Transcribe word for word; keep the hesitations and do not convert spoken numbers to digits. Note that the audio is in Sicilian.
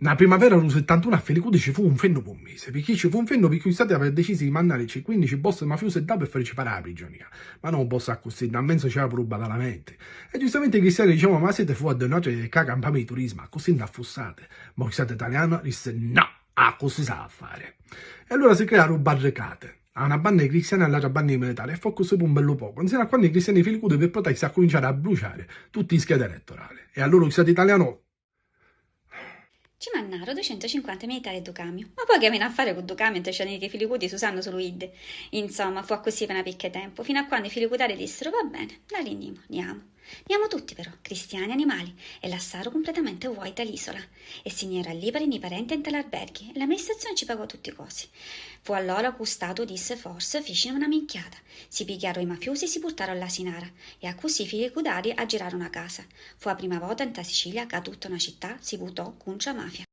Na primavera dû sittantunu a Filicudi ci fu un fennu pû misi, picchì ci fu un fennu picchì u stati avia decisi di mannarici quinnici boss mafiusi ddà pi farici fari a prigionia. Ma no boss accussì, ddà mmenzu c'era puru Badalamenti. E giustamenti i cristiani dicevanu: "Ma siti fuaddi, nuatri ccà campamu di turismu, accussì nn'affussati." Ma u stati talianu dissi: "No, accussì s'ha a fari." E allura si criaru barricati, a una banna i cristiani e a l'atra banna i militari, e fu accussì pi un bellu pocu, nsinu a quannu i cristiani di Filicudi pi protesta accuminciaru a bruciari tutti i schedi elettorali. E allura u stati talianu Ci mannaru ducentucinquanta militari dû camiu, ma poi chi avìanu a fari cu ddu camiu nta scianiri chi i Filicudi s'usannu sulu iddi? Insomma, fu accussì pi na picca di tempu, finu a quannu i Filicudari dissiru: "Va beni, nn'arrinnimu, niamu." Niamu tutti, però, cristiani e animali, e lassaru cumpletamenti vuaita l'isula, e si nni eru a Lipari nni parenti e nta l'arberghi, e l'amministrazioni ci pagò tutti cosi. Fu allora cu u Statu dissi: "Forsi ficinu na minchiata." Si pigghiaru i mafiusi e si purtaru a l'Asinara, e accussì i Filicudari aggiraru na casa. Fu a prima vota nta Sicilia ca tutta una città si vutò cuntru a mafia.